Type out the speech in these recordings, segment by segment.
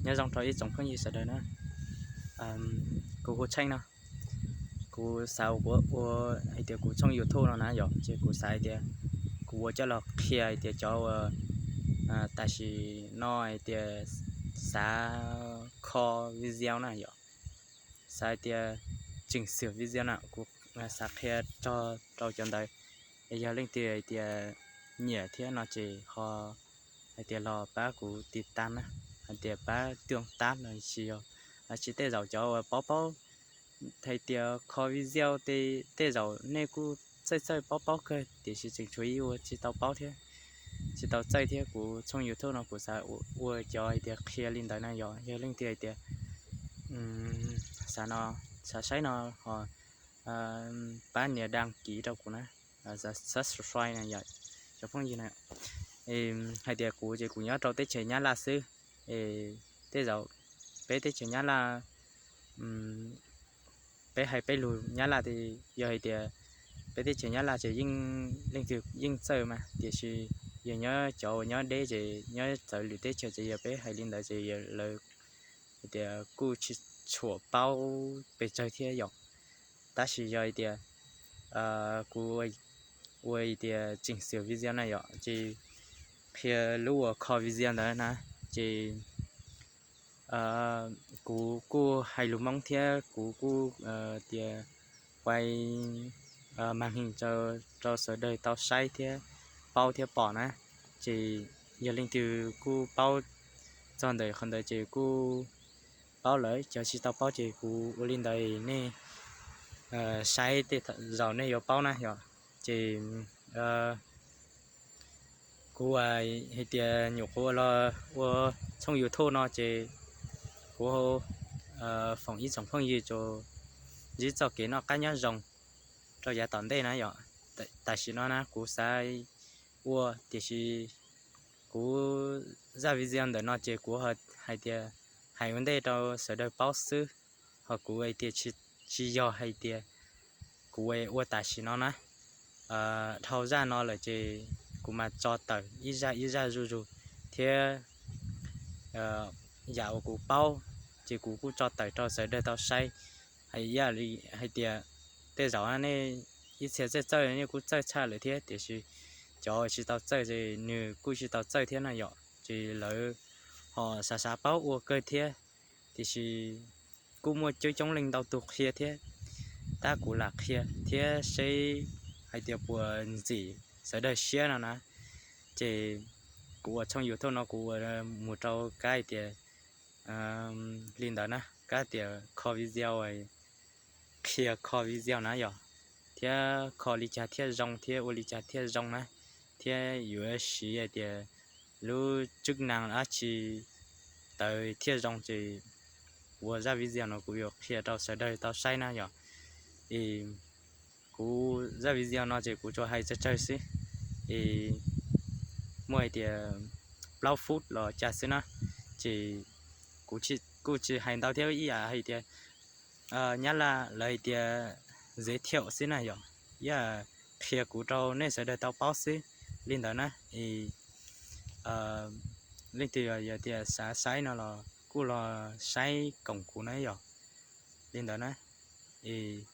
Nyob zoo rau ib tsoom phooj ywg sawv daws na. Kuv hu Tsheej no, kuv xav ua hais tias kuv tshooj YouTube no na yom, ces kuv xav hais tias kuv ua coj los qhia hais tias cov uas tam sim no hais tias xav kho video na yom, xav hais tias tseem xwm video na, kuv xav qhia rau cov ntawd. Es yog leej twg hais tias nyiam thiab no ces ho hais tias los pab kuv tiv tas na, hais tias pab tuaj tab no tsis yog, tsis tej zaum cov uas paub paub hais tias kho video tej zaum nej kuj txawj txawj paub paub kawg tiam sis tseem tshuav ib ua tsis tau paub thiab, tsis tau txawj thiab. Kuv tshooj YouTube no kuv xav ua cov hais tias qhia li ntawd na yom. Yog leej twg hais tias xav no, xav saib no ho pab nias đăng ký rau kuv na, subscribe na yom cov phooj ywg na. Hais tias kuv ces kuv nyob rau teb chaws Nyab Laj xwb, tej zaum peb teb chaws Nyab Laj peb hais peb lus Nyab Laj ces yog hais tias peb teb chaws Nyab Laj ces yeej leej twg yeej txawj mas, tiam sis yog nyob cov uas nyob deb ces nyob txawv lwm teb chaws ces yog peb hais li ntawd ces lawv hais tias kuj tsis tshua paub pes tsawg thiab yom. Tab sis yog hais tias kuv ua hais tias tseem xwm video na yom, ces qhia lub uas kho video ntawd na, ces kuv kuj hais lus Hmoob thiab kuv kuj tias quay màn hình rau sawv daws tau saib thiab paub thiab pom na. Ces yog leej twg kuj paub txog ntawm qhov ntawd ces kuj paub lawm, cov tsis tau paub ces kuv ua li ntawd nej saib tej zaum nej yuav paub na yom. Ces kuv hais tias nyuam qhuav los ua tshooj YouTube no ces kuv foom ib tsoom phooj ywg tsuas ntsib txoj kev noj qab nyob zoo rau yav tom ntej na yom. Tam sim no na kuv xav ua tiam sis kuv zaj video ntawm no ces kuv hais tias hais ua ntej rau sawv daws paub xwb, ho kuv hais tias tsis yog hais tias kuv ua tam sim no na. Dhau zaj no lawm ces kuv mam tso tawm ib zaj ib zaj zuj zus thiab yam uas kuv paub ces kuv kuj tso tawm rau sawv daws tau saib. Hais ib yam li hais tias tej zaum nej ib txhia txawj txawj nej kuj txawj tshaj lawm thiab, tiam sis cov tsis tau txawj ces nws kuj tsis tau txawj thiab na yom. Ces lawv ho xav xav paub ua kawg thiab, tiam sis kuj muaj coob coob leej ntau tus qhia thiab. Tab kuv lam qhia thiab seb hais tias puas ntxim sawv daws siab no na. Ces kuv ua tshooj YouTube no kuv ua mus rau kab hais tias li ntawd na, kab tias kho video, qhia kho video na yom, thiab kho li cas thiaj zoo thiab ua li cas thiaj zoo na, thiab yuav siv hais tias lub chức năng dab tsi ntawd thiaj zoo ces kuv ua zaj video no kuv yuav qhia rau sawv daws tau saib na yom. Es kuv zaj video no ces kuv tsuas hais tsawg tsawg xwb, es muaj hais tias plaub phút los cas xwb na, ces kuv kuj tsis hais ntau thiab, ib yam hais tias Nyab Laj lawv hais tias giới thiệu xwb na yom, ib yam qhia kuv rau nej sawv daws tau paub xwb li ntawd na. Es leej twg yog tias xav saib no los kuj los saib koom kuv na yom, li ntawd na. Es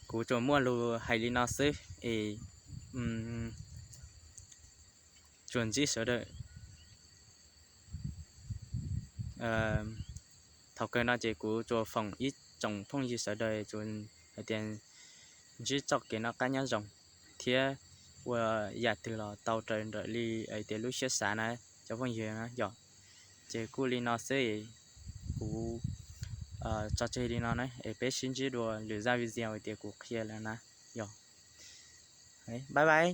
kuv tsuas muaj lus hais li no xwb es tsuas ntsib sawv daws. Thaum kawg no ces kuv tsuas foom ib tsoom phooj ywg sawv daws tsuas hais tias ntsib txoj kev noj qab nyob zoo thiab ua yam twg los tau raws nraim li hais tias lub siab xav na cov phooj ywg na yom. Ces kuj li no xwb, kuv tso tseg li no na es peb sib ntsib dua lwm zaj video hais tias kuv qhia lawm na yom. Bye bye.